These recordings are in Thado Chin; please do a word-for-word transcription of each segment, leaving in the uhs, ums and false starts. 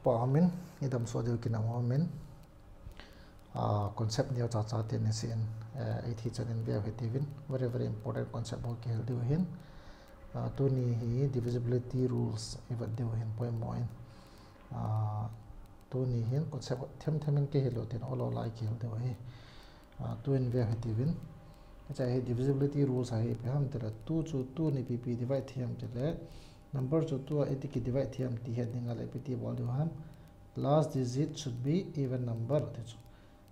Pa amin, idam so deu kinam amin. Ah, concept neo cha cha te ni sin, eh, i thi chan in veu hiti vin, very, very important concept ho kihil deu hin. Ah, tuni hi divisibility rules i vet deu hin poimo in. Ah, tuni hin concept them them in kihil u tin olo lai kihil deu hi. Ah, tu in veu hiti vin. Cha hi divisibility rules ahi ipi ham tile two chu two ni ipi ipi divide thiam tile number chu two a iti ki divide thiam ti het ding a le ipi ti bol deu ham. Last digit should be even number ti chu.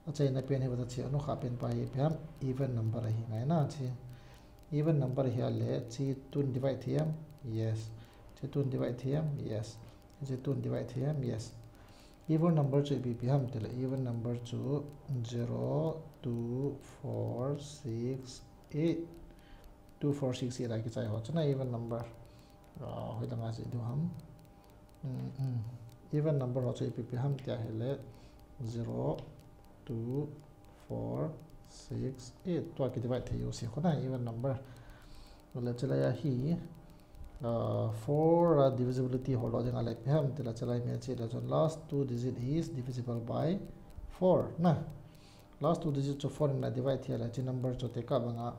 Achaina pen hi vata chi anu kha pen pa hi ipi ham even number ahi ngai na chi. Even number hi a le chi two ni divide thiam, yes. Chi two ni divide thiam, yes. Chi two ni divide thiam, yes. Even number chu ipi ipi ham tile even number chu zero, two, four, six, eight. Two, four, six, eight a kichai ho chu na even number. Ah, hoi langa chi deu ham. Mm, mm. Even number ho chu ipi ipi ham tia hile zero, two, four, six, eight. Tua ki divide thei u si kho na even number. Le chilai a hi, uh, four a divisibility ho lo ding a le ipi ham tile chilai me chi le chun last two digit is divisible by four na. Last two digit chu four in a divide thei le chi number chu tekah banga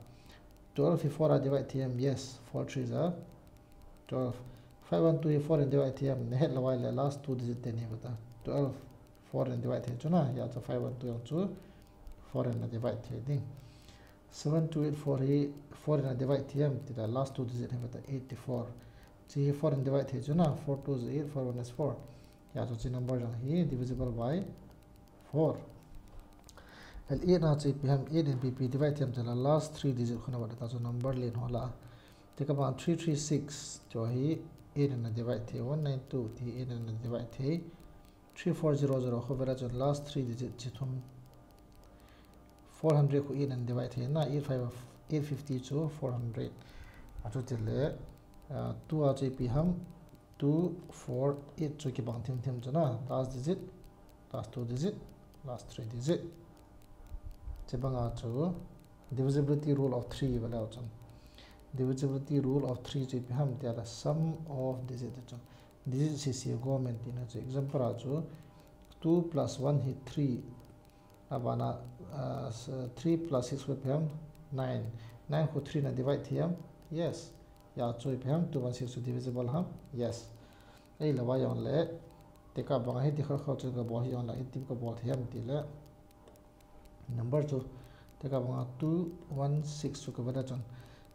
twelve hi four a divide thiam, yes, four threes are twelve. Five one two hi four in divide thiam, ne het lawai le last two digit te ni vata. Twelve, four in divide thei chu na, ya chu five one two yang chu four in a divide thei ding. Seven two eight four hi four in a divide thiam, ti la last two digit hi vata eighty-four. Chi hi four in divide thei chu na, four two is eight, four one is four. Ya chu chi number jang hi divisible by four. L eight na chu ipi ham, eight in ipi ipi divide thiam tile last three digit khuna vata chu number len ho la. Tekah banga three three six chu hi eight in a divide thei, one nine two ti eight in a divide thei. Three four zero zero khu vela chun last three digit chi thum. Four hundred khu eight in a divide thei na, eight five, eight fifty chu four hundred. A chu tile, ah, two a chu ipi ham, two, four, eight chu kibang thim thim chu na, last digit, last two digit, last three digit. Chi banga chu divisibility rule of three vela chun. Divisibility rule of three chu ipi ham tia la sum of digit chu. Digit sisi gom in tina chu. Example a chu two plus one hi three. Abana, ah, three plus six khu ipi ham, nine. Nine khu three na divide thiam. Yes. Ya chu ipi ham, two one six chu divisible ham. Yes. Ei lawai jong le. Tekah banga hiti khar khar chu kabol hi jong la, iti kabol thiam tile. Number chu, tekah banga two one six chu ka vela chun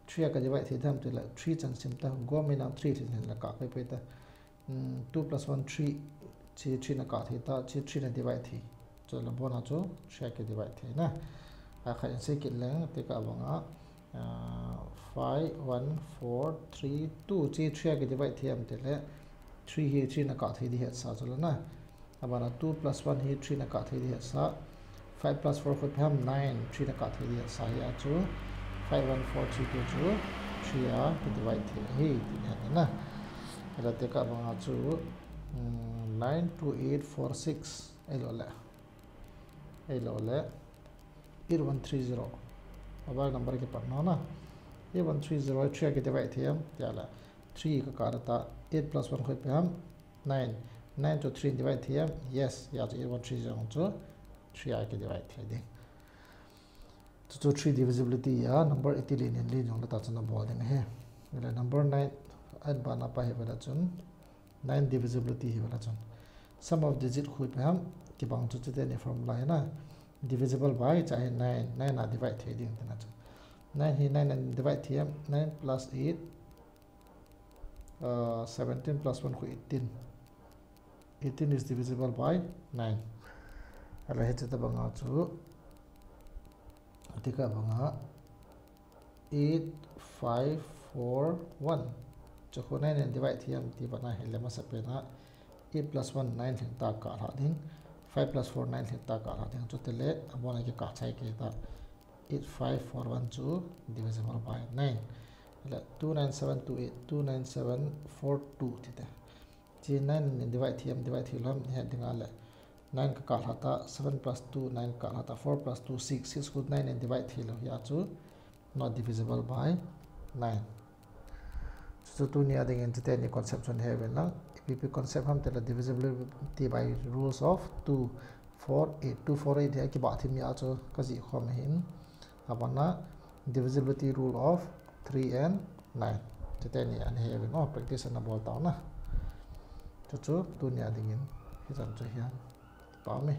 three a ka divide thei tham tile, three chan sim ta, gom in a three thei la ka pe pe ta. Mm, two plus one, three, chi three na ka thei ta, chi three na divide thei. Chu la bona chu three a ka divide thei na. A kha in se kit leng, tekah banga, ah, five one four three two, chi three a ka divide thei am tile, three hi three na ka thei di het sa chu la na. Abana two plus one hi three na ka thei di het sa. Five plus four khu ipi ham, nine, three na ka thei di het sa hi a chu. Five one four three two chu three a ka divide thei hi ti het na. Ela tekah banga chu, mm, nine two eight four six. Ei lo le. Ei lo le. Eight one three zero. Mobile number kipat na na. Eight one three zero, three a ka divide thei am, tia la. Three ka ka ta, eight plus one khu ipi ham, nine. Nine chu three divide thei am, yes, ya chu eight one three zero chu three a ka divide thei ding. Chu chu three divisibility ya, number iti len in len jong la ta chun a bol ding ahi. Ela number nine, an bana pa hi vela chun, nine divisibility hi vela chun. Sum of digit khu ipi ham, kibang chu chite ni formula hi na. Divisible by cha hi nine, nine a divide thei ding tina chu. Nine hi nine a divide thei am, nine plus eight, uh, seventeen plus one khu eighteen. Eighteen is divisible by nine. Ala hi chita banga chu, tika banga eight five four one. Chu khu nine in divide thei am ti vana hi le masa pena eight plus one nine lhing ta ka lha ding, five plus four nine lhing ta ka lha ding. Chu tile abona ki ka chai ke ta eight five four one chu divisible by nine. Le two nine seven two eight, two nine seven four two ti te. Chi nine in divide thei am, divide thei lou am, ni het ding a le. Nine ka kah lha ta, seven plus two, nine ka kah lha ta, four plus two, six, six khu nine in divide thei lou hi a chu, not divisible by nine. Chu Chu tunia dingin chuteni concept chu nahe uvin lang. Ipi ipi concept ham tile divisibility by rules of two, four, eight. Two, four, eight hi kibah thim a chu kajih khom ahin. Abana divisibility rule of three and nine. Chuteni nahe uvin, oh, practice nabol tau na. Chu chu tunia dingin hichan chu hian. Pau me.